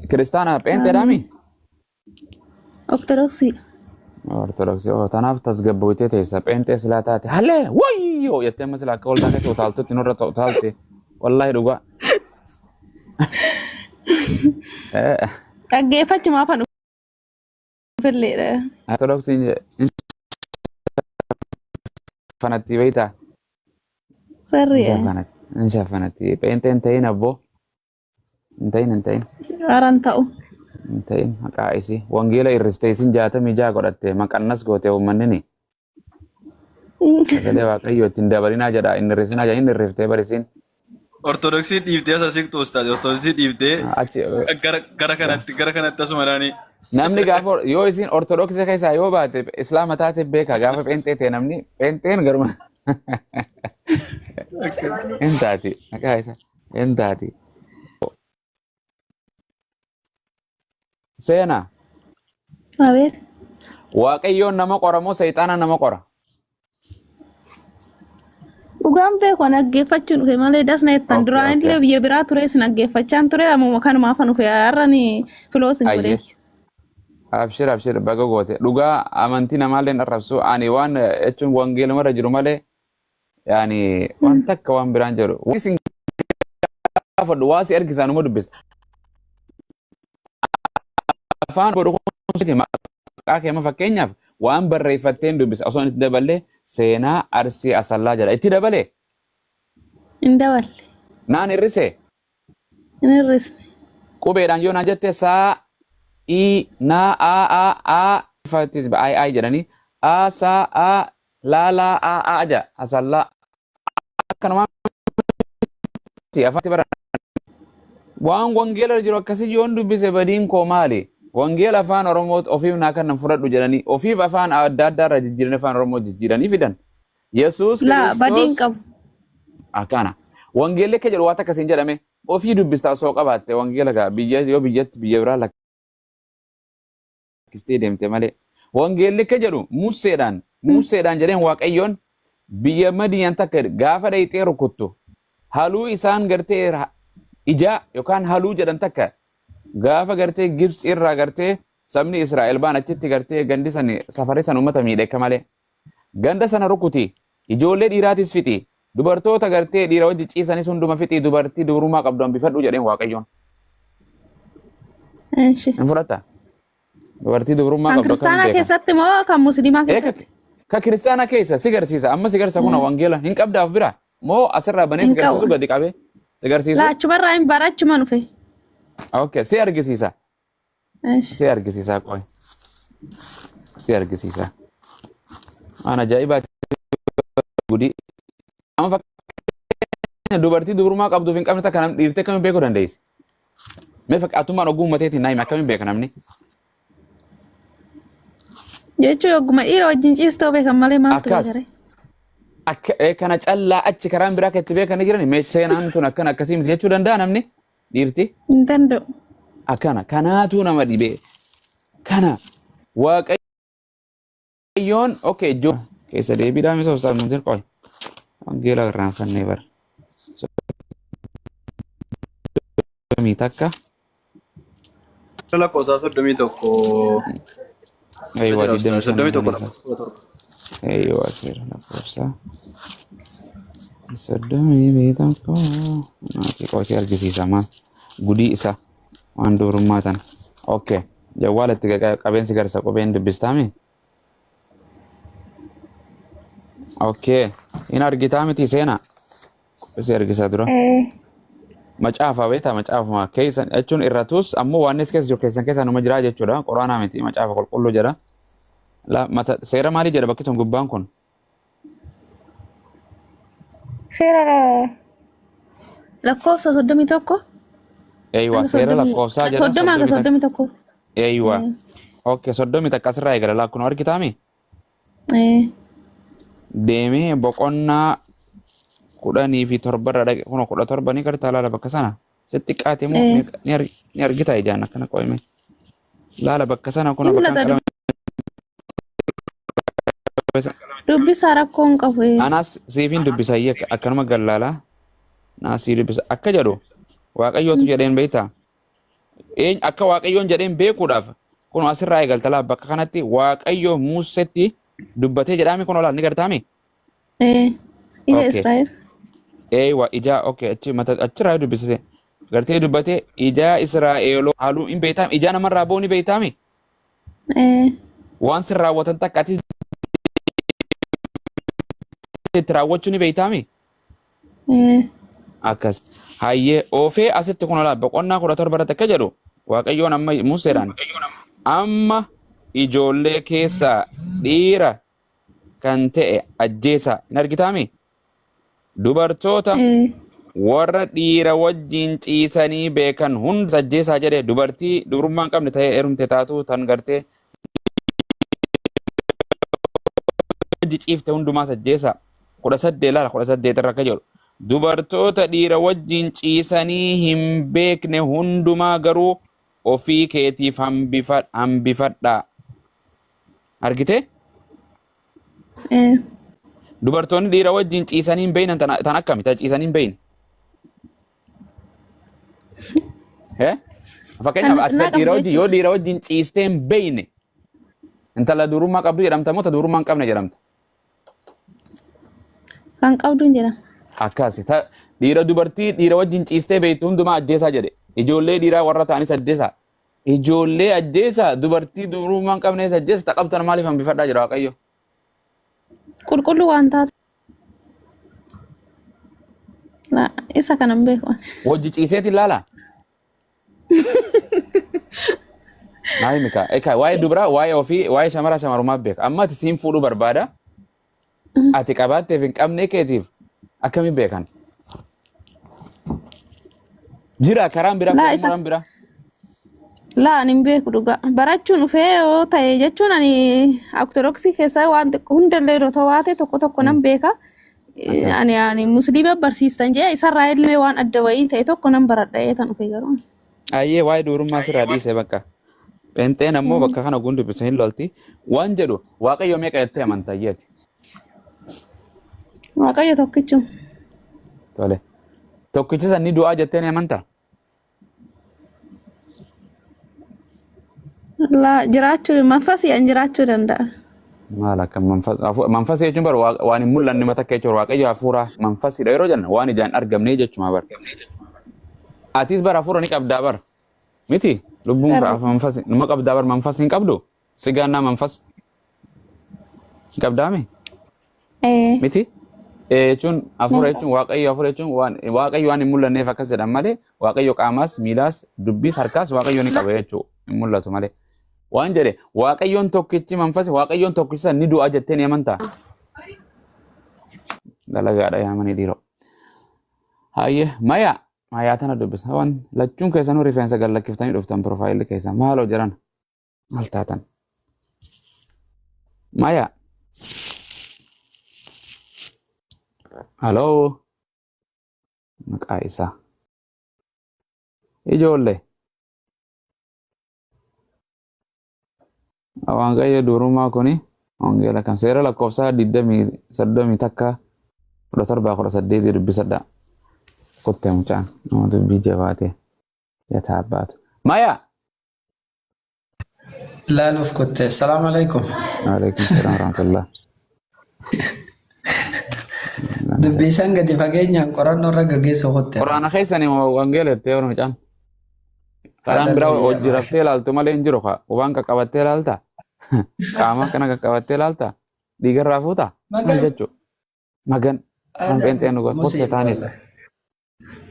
Kiristaana pheenxeedhaami? Ortodoksii. Ortodoksii oo tanaaf tasgabbootee teessa pheenxee silaa taate halee wayyoo jettee amma silaa akka waldaa keessa utaaltutti nurra utaalte wallaahi dhugaa. Dhaggeeffachumaaf an dhufelleedha. Ortodoksiin fanatti beektaa? Sirriidha. Hin shafanatti. Pheenxeen ta'in abboo. Hin ta'in hin ta'in. Haran ta'u. Hin ta'in maqaa isii. Wangeela irriste isin 66 godhatte maqannas goote uummanni ni. Sagalee Waaqayyoo ittiin dabalinaa jedha inni irrisinaa jedha inni irriftee barisiin. Ortodoksii dhiiftee as siqtu ustaaz. Ortodoksii dhiiftee Achi gara kanatti asuma naani. Namni gaafa yoo isin ortodoksii keessaa yoo baate islaama taate beeka gaafa pheenxee ta'e namni pheenxeen garuma hin taati maqaa isa hin taati. Seenaa Abeet. Waaqayyoon nama qora moo seexaana nama qora? Dhugaan beeku an dhaggeeffachuun dhufe malee dasna jettan duraan illee biyya biraa ture isin dhaggeeffachaan ture ammuma kanumaaf an dhufe har'a ni filoo isin godhe. Abshir abshir baga goote. Dhugaa amantii namaallee hin arrabsu. Ani waan jechuun wangeelumarra jiru malee yaani waan takka waan biraan jedhu. Waan isin gaafadhu waa si argisaa numa dubbista. Afaan godhu kun maqaa kee amma fakkeenyaaf waan barreeffatteen dubbisa osoo itti daballee seenaa Arsii Asallaa jedha. Itti dabalee Hin daballe. naan hir'ise Hin hir'isne. Qubeedhaan yoo naan jette saa i na a a a fattis i i jedhanii a sa a la la a a jedha Asallaa akkanumaa miti afaatti bara waan wangeela jiru akkasii yoon dubbise badiin koo maali? Wangeela afaan Oromoo ofiif naa kan fudhadhu jedhanii ofiif afaan adda addaa irraa jijjiiranii afaan Oromoo jijjiiranii fidan. Yesuus Laa badiin Kiristoos qabu. akkana. Wangeelli akka jedhu waan akkasiin jedhame ofii dubbistaa osoo qabaatte wangeela gaa biyya yoo biyyatti biyya biraa lakkistee deemte malee. Wangeelli akka jedhu Museedhaan Museedhaan jedheen Waaqayyoon biyya Madiyaan takka gaafa dhayxee rukuttu haluu isaan gartee ijaa yookaan haluu jedhan takka gaafa gartee Gibxi irraa gartee sabni Israa'el baan achitti gartee gandi san safarri san uummata miidhe akka malee. Ganda sana rukuti ijoollee dhiiraatis fixi dubartoota gartee dhiira wajji ciisanis hunduma fixi dubartii dubrummaa qabdu hambifadhu jedheen Waaqayyoon. Eeshi. Hin fudhatta? Dubartii dubrummaa Kan qabdu akkamiin kiristaanaa beeka? keessatti moo kan musliimaa Ee ka keessatti? ka kiristaanaa keessa si garsiisa amma si garsiisa kuna wangeela hin qabdaaf bira moo asirraa banee si Hin qabu. garsiisu gadi qabee si garsiisu? Laa achumarraa hin barachuma dhufe. Okay, si argisiisa. Eeshi. Si argisiisa qoy. Si argisiisa. Waan ajaa'ibaati gudii. Amma fakkeenya dubartii dubrummaa qabduuf hin qabne takka nam dhiirtee akkamiin beekuu dandeessi? Mee fakkaatummaan oguu uummateetiin naa himi akkamiin beeka namni? Jechuun ogguma dhiira wajjin ciistoo beekan malee maaltu Akkas. beekare? Akka kana callaa achi karaan biraa kan itti beekan ni jirani mee seenaan tun akkana akkasii miti jechuu danda'a namni dhiirti? Hin danda'u. Akkana kanaatu nama dhibee. Kana Waaqayyoon okay ijoo keessa deebiidhaa misa ustaaz Munzir qoy. Wangeela irraanfannee bara. 31. Lakkoofsa 31. Eeywa 25 31 isa. lakkoofsa 17. Eeywa seera lakkoofsa 31. Maatii qoosii argisiisa maal gudii isa waan dubrummaa tana. Okay. Jawwaala itti qabeensi garsa qubeen dubbistaami. Okay. In argitaa miti seenaa. Si argisaa dura. Macaafa beektaa macaafuma keessan jechuun irratus ammoo waan keessa jiru keessan keessaa numa jiraa jechuudha. Quraanaa miti macaafa qulqulluu jedha. La mata seera maalii jedha bakki sun gubbaan kun? Seera lakkoofsa 31. Eeywa Hanga seera 30 lakkoofsaa jedha 30 hanga 31. 31. Eeywa. Okay 31 asirraa eegala laakkun argitaami? Deemee boqonnaa 17 irra dhaqe kun 17 ni gartaa laala bakka sana sitti xiqqaate moo ni argita ijaan akkana qo'ime laala bakka sana kun Ni bakka mul'ata qalama dubbisaa rakkoo hin qabu. Anaas siifin dubbisa iyyee akkanuma gallaalaa naa sii dubbisa akka jedhu waaqayyootu jedheen beektaa. Akka Waaqayyoon jedheen beekuudhaaf kun asirraa eegalta laa bakka kanatti Waaqayyo Muusetti dubbatee jedhaami kun olaal ni gartaami. Ija Okay. Israa'el. Eeywa ijaa okay achi mata achirraa dubbisise. Gartee dubbatee ijaa Israa'eeloo haaluu hin beektaami ijaa namarraa ba'uu ni beektaami. Waan sin raawwatan takka ati itti raawwachuu ni beektaami. Akkas. Hayyee oofee asitti kun olaa boqonnaa 17 irratti akka jedhu Waaqayyoon amma Museedhaan amma ijoollee keessaa dhiira kan ta'e ajjeesaa hin argitaami? Dubartoota warra dhiira wajjin ciisanii beekan hunda ajjeesaa jedhe dubartii dubrummaa hin qabne ta'ee heerumte taatu tan gartee wajji ciifte hundumaas ajjeesaa. 18 laala 18 irra akka jedhu. Dubartoota dhiira wajjin ciisanii hin beekne hundumaa garuu ofii keetiif hambifadhaa. Argitee? Dubartoonni dhiira wajjin ciisanii hin beekne tan akkami? Tan ciisanii hin beekne. Eh? Fakkeenyaaf Kan ati sinnaa dhiira qabdu wajjin yoo dhiira wajjin ciistee hin beekne intala durummaa qabdu jedhamta moo ta durummaa hin qabne jedhamta? Kan qabdu hin jedhama. Akkasi. Dhiira dubartii dhiira wajjin ciistee beektu hundumaa ajjeesaa jedhe. Ijoollee dhiiraa warra ta'anis ajjeesaa. Ijoollee ajjeesaa dubartii dubrummaa hin qabnes ajjeesa ta qabtan maaliif hambifadhaa jira Waaqayyo. Qulqulluu waan taate. Isa kana hin beeku. Wajji ciiseetiin ilaala. Naa himi kaa. Ekaa waa'ee dubaraa waa'ee ofii waa'ee shamaraa shamarumaa beeka. Amma ati siin fuudhuu barbaada. Ati qabaatteef hin qabnee keetiif akkamiin beekan? Jira karaan biraa Laa isa foormulaan biraa. Laa ani hin beeku dhugaa. Barachuun dhufee yoo ta'e jechuun ani Ortodoksii keessaa waan xiqqoo hundallee yeroo ta'u waate tokko tokko nan beeka. Akkas. Ani musliima barsiistan jee isarraa illee waan adda wayii ta'e tokko nan baradha eetan dhufe garuu. Ayyee waa'ee dubrummaa sirraa dhiise bakka. Pheenxeen ammoo bakka kana guun dubbisa hin lolti. Waan jedhu Waaqayyo meeqa jettee amanta ayyeeti. Waaqayyo tokkichuma. Tole. Tokkichi san ni du'aa jettee ni amantaa? Laa jiraachuu manfasii an jiraachuu danda'a. Maal akka manfasii jechuun bara waan hin mul'anne mata akka jechuudha. Waaqayyo hafuura manfasiidha yeroo jenna waan ijaan argamne jechuma bara. Atis bara hafuura ni qabdaa bara. Miti lubbuun manfasi numa qabdaa bara manfasi hin qabdu. Sigaannaa manfas hin qabdaami? Ee. Miti? Ee jechuun hafuura jechuun waaqayyo hafuura jechuun waan waaqayyo waan hin mul'anneef akkas jedhan malee waaqayyo qaamaas miilaas dubbiis harkaas waaqayyo ni qaba jechuu hin mul'atu malee. Waan jedhe waaqayyoon tokkichi manfasi waaqayyoon tokkichi san ni du'a jettee ni amantaa? Dalagaadha yaamanii dhiiroo. Hayyee maya mayaa tana dubbisa waan lachuun keessanuu rifeensa gad lakkiftanii dhuftan piroofaayilli keessan maaloo jedhan maal taatan? Maya. Haloo. Maqaa isaa. Ijoollee. Waaqayyo dubrummaa kuni wangeela kan seera lakkoofsaa digdamii soddomii takka 17 18 dubbisadha. Kuttee mucaan nama dubbii jabaatee yataa baatu. Maya. Laaluuf kutte. Salaam alaikum. Alaikum salaam warahmatullah. Dubbii san gadi fageenyaan qorannoo irra gaggeessu kutte. Quraana keessani wangeela jettee yeroo mucaan. Karaan biraa Hallelujah. hojii raftee ilaaltu malee hin jiru kaa. Waan qaqqabattee ilaalta. Qaama akkana qaqqabattee ilaalta. Dhiigarraa fuuta. Maal Magan. jechuudha? Magan. Waan pheenxeen nu godhu. Kutte Musiiba taanis. wallahi.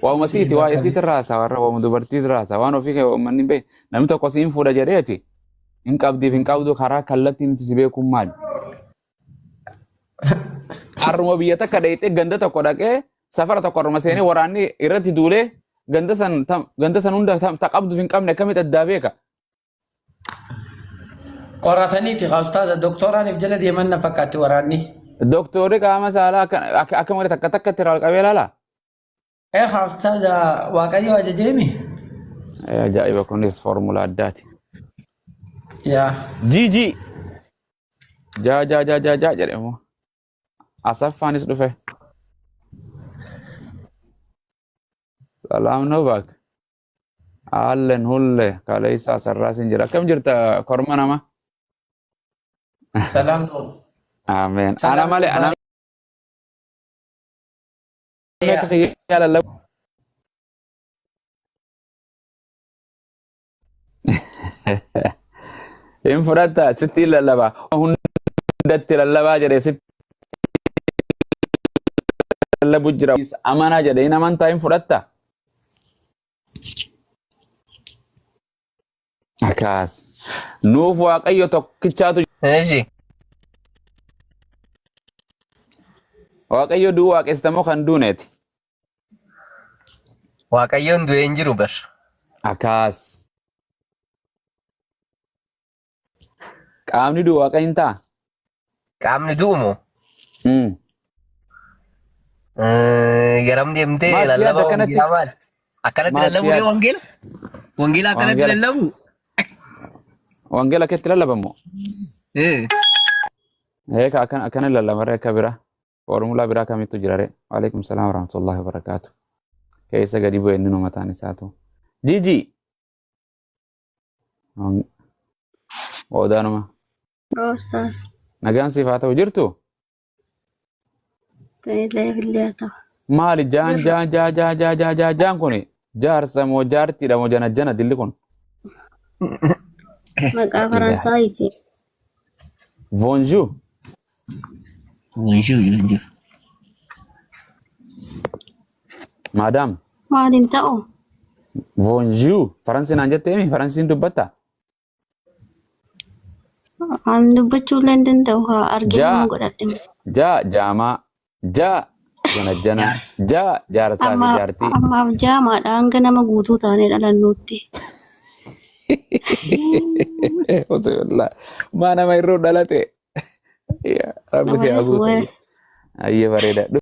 Waa'uma siiti Musiiba waa'ee akkamii. siiti raasa warra waa'uma dubartii raasa waan ofii kee uummanni hin beekne. Namni tokko siin fuudha jedheeti. Hin qabdiif hin qabdu karaa kallattiin itti si beekuun maali? Har'uma biyya takka dhayxee ganda tokko dhaqee safara tokko har'uma seenee waraanni irratti duulee ganda san ganda san hunda ta qabduuf hin qabne akkamitti addaa beeka? Qorataniiti haa ustaaza doktoraaniif jala deeman na fakkaatti waraanni. Doktorri qaama saalaa akka malee takka takkatti irraa ol qabee ilaala. Ee haa ustaaza waaqayyo ajajeemi. Ajaa'iba kunis foormulaa addaati. Yaa. GG jaa jaa jaa jaa jaa jedhe immoo Asaffaanis dhufe. Salaam Novak. Allen hulle kaleessaa sarraasin jira. Akkam jirta korma nama? Salaam. Ameen. Ana Salaam malee ana baay'ee. akka kiyyaa lallabu. Hin fudhatta sitti lallaba. Hundatti lallabaa jedhee sitti lallabu jira. Amanaa jedhee hin amantaa hin fudhatta. Akkas. Nuuf Waaqayyo tokkichaatu Eeshi. Waaqayyo du'u waaqessitamoo kan duuneeti. Waaqayyoon du'ee hin jiru bar. Akkas. Qaamni du'u waaqa hin ta'a. Qaamni du'u moo? Garam deemtee Maal yaadda lallaba akkanatti? wangeelaa maal? Akkanatti Maal lallabuu ree yaadda? wangeela? Wangeela akkanatti Wangeela. lallabu? Wangeela keetti lallabamoo? Eeka akkana akkana lallabaree akka biraa. Foormulaa biraa kamittu jira ree? Waalaikum salaam warahmatullahi wabarakaatu. Keessa gadi bu'e inni nu mataan isaatu. Jiji. Odaanuma. Ustaas, Nagaan siif haa ta'u jirtu? Illee fillee haa ta'u. Maali jaan Jirra. jaan jaa jaa jaa jaa jaa jaan kuni jaarsa moo jaartiidha moo jana jana dilli kun? Maqaa Faransaayiti. Bonjour. Bonjour, bonjour. Madame. Maal hin ta'u? Bonjour. Faransi naan jetteemi? Faransiin dubbatta? An dubbachuu illee hin danda'u. Haa argee Jaa. nama godhadhe. Jaa jaamaa. Jaa jana jana. Jaa jaarsaa fi Ammaaf jaartii. ammaaf jaamaadha hanga nama guutuu taanee dhalannuutti. Utubillah. Maa nama irruu dhalate. Yaa, Rabbi si haa guutu. Ayyee bareeda.